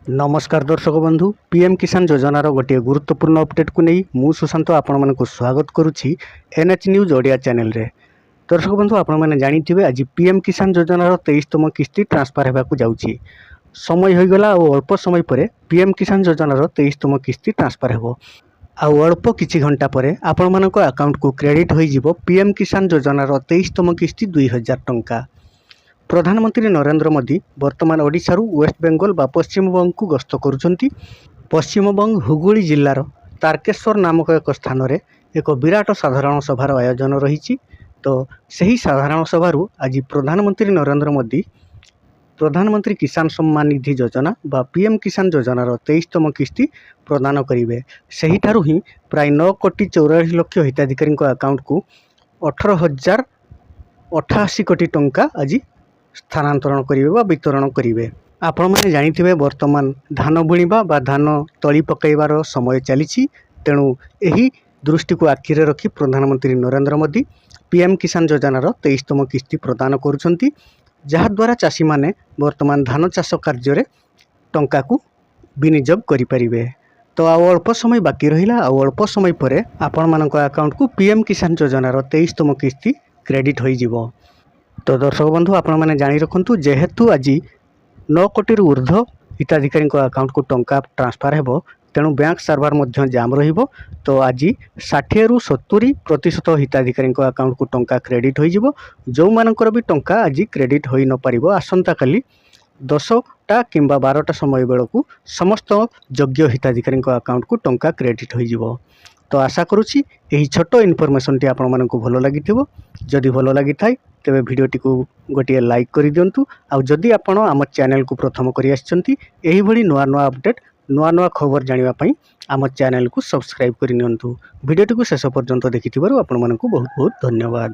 ନମସ୍କାର ଦର୍ଶକ ବନ୍ଧୁ, ପିଏମ୍ କିଷାନ ଯୋଜନାର ଗୋଟିଏ ଗୁରୁତ୍ୱପୂର୍ଣ୍ଣ ଅପଡେଟ୍କୁ ନେଇ ମୁଁ ସୁଶାନ୍ତ ଆପଣମାନଙ୍କୁ ସ୍ୱାଗତ କରୁଛି ଏନ୍ଏଚ୍ ନ୍ୟୁଜ୍ ଓଡ଼ିଆ ଚ୍ୟାନେଲରେ। ଦର୍ଶକ ବନ୍ଧୁ, ଆପଣମାନେ ଜାଣିଥିବେ, ଆଜି ପିଏମ୍ କିଷାନ ଯୋଜନାର 23ତମ କିସ୍ତି ଟ୍ରାନ୍ସଫର୍ ହେବାକୁ ଯାଉଛି। ସମୟ ହୋଇଗଲା ଆଉ ଅଳ୍ପ ସମୟ ପରେ ପିଏମ୍ କିଷାନ ଯୋଜନାର 23ତମ କିସ୍ତି ଟ୍ରାନ୍ସଫର୍ ହେବ ଆଉ ଅଳ୍ପ କିଛି ଘଣ୍ଟା ପରେ ଆପଣମାନଙ୍କ ଆକାଉଣ୍ଟକୁ କ୍ରେଡ଼ିଟ୍ ହୋଇଯିବ ପିଏମ୍ କିଷାନ ଯୋଜନାର 23ତମ କିସ୍ତି 2000 ଟଙ୍କା। ପ୍ରଧାନମନ୍ତ୍ରୀ ନରେନ୍ଦ୍ର ମୋଦି ବର୍ତ୍ତମାନ ଓଡ଼ିଶାରୁ ୱେଷ୍ଟବେଙ୍ଗଲ ବା ପଶ୍ଚିମବଙ୍ଗକୁ ଗସ୍ତ କରୁଛନ୍ତି। ପଶ୍ଚିମବଙ୍ଗ ହୁଗୁଳି ଜିଲ୍ଲାର ତାରକେଶ୍ୱର ନାମକ ଏକ ସ୍ଥାନରେ ଏକ ବିରାଟ ସାଧାରଣ ସଭାର ଆୟୋଜନ ରହିଛି। ତ ସେହି ସାଧାରଣ ସଭାରୁ ଆଜି ପ୍ରଧାନମନ୍ତ୍ରୀ ନରେନ୍ଦ୍ର ମୋଦି ପ୍ରଧାନମନ୍ତ୍ରୀ କିଷାନ ସମ୍ମାନ ନିଧି ଯୋଜନା ବା ପିଏମ୍ କିଷାନ ଯୋଜନାର 23ତମ କିସ୍ତି ପ୍ରଦାନ କରିବେ। ସେହିଠାରୁ ହିଁ ପ୍ରାୟ 9 କୋଟି 44 ଲକ୍ଷ ହିତାଧିକାରୀଙ୍କ ଆକାଉଣ୍ଟକୁ 18,088 କୋଟି ଟଙ୍କା ଆଜି ସ୍ଥାନାନ୍ତରଣ କରିବେ ବା ବିତରଣ କରିବେ। ଆପଣମାନେ ଜାଣିଥିବେ, ବର୍ତ୍ତମାନ ଧାନ ବୁଣିବା ବା ଧାନ ତଳି ପକାଇବାର ସମୟ ଚାଲିଛି। ତେଣୁ ଏହି ଦୃଷ୍ଟିକୁ ଆଖିରେ ରଖି ପ୍ରଧାନମନ୍ତ୍ରୀ ନରେନ୍ଦ୍ର ମୋଦି ପିଏମ୍ କିଷାନ ଯୋଜନାର 23ତମ କିସ୍ତି ପ୍ରଦାନ କରୁଛନ୍ତି, ଯାହାଦ୍ୱାରା ଚାଷୀମାନେ ବର୍ତ୍ତମାନ ଧାନ ଚାଷ କାର୍ଯ୍ୟରେ ଟଙ୍କାକୁ ବିନିଯୋଗ କରିପାରିବେ। ତ ଆଉ ଅଳ୍ପ ସମୟ ବାକି ରହିଲା। ଆଉ ଅଳ୍ପ ସମୟ ପରେ ଆପଣମାନଙ୍କ ଆକାଉଣ୍ଟକୁ ପିଏମ୍ କିଷାନ ଯୋଜନାର 23ତମ କିସ୍ତି କ୍ରେଡ଼ିଟ୍ ହୋଇଯିବ। ତ ଦର୍ଶକ ବନ୍ଧୁ, ଆପଣମାନେ ଜାଣି ରଖନ୍ତୁ, ଯେହେତୁ ଆଜି 9 କୋଟିରୁ ଉର୍ଦ୍ଧ୍ୱ ହିତାଧିକାରୀଙ୍କ ଆକାଉଣ୍ଟକୁ ଟଙ୍କା ଟ୍ରାନ୍ସଫର୍ ହେବ, ତେଣୁ ବ୍ୟାଙ୍କ ସର୍ଭର ମଧ୍ୟ ଜାମ୍ ରହିବ। ତ ଆଜି 60ରୁ 70% ହିତାଧିକାରୀଙ୍କ ଆକାଉଣ୍ଟକୁ ଟଙ୍କା କ୍ରେଡ଼ିଟ୍ ହୋଇଯିବ। ଯେଉଁମାନଙ୍କର ବି ଟଙ୍କା ଆଜି କ୍ରେଡ଼ିଟ୍ ହୋଇନପାରିବ, ଆସନ୍ତାକାଲି 10ଟା କିମ୍ବା 12ଟା ସମୟ ବେଳକୁ ସମସ୍ତ ଯୋଗ୍ୟ ହିତାଧିକାରୀଙ୍କ ଆକାଉଣ୍ଟକୁ ଟଙ୍କା କ୍ରେଡ଼ିଟ୍ ହୋଇଯିବ। ତ ଆଶା କରୁଛି ଏହି ଛୋଟ ଇନଫର୍ମେସନ୍ଟି ଆପଣମାନଙ୍କୁ ଭଲ ଲାଗିଥିବ। ଯଦି ଭଲ ଲାଗିଥାଏ, ତେବେ ଭିଡ଼ିଓଟିକୁ ଗୋଟିଏ ଲାଇକ୍ କରିଦିଅନ୍ତୁ। ଆଉ ଯଦି ଆପଣ ଆମ ଚ୍ୟାନେଲକୁ ପ୍ରଥମ କରି ଆସିଛନ୍ତି, ଏହିଭଳି ନୂଆ ନୂଆ ଅପଡ଼େଟ୍, ନୂଆ ନୂଆ ଖବର ଜାଣିବା ପାଇଁ ଆମ ଚ୍ୟାନେଲକୁ ସବସ୍କ୍ରାଇବ୍ କରିନିଅନ୍ତୁ। ଭିଡ଼ିଓଟିକୁ ଶେଷ ପର୍ଯ୍ୟନ୍ତ ଦେଖିଥିବାରୁ ଆପଣମାନଙ୍କୁ ବହୁତ ବହୁତ ଧନ୍ୟବାଦ।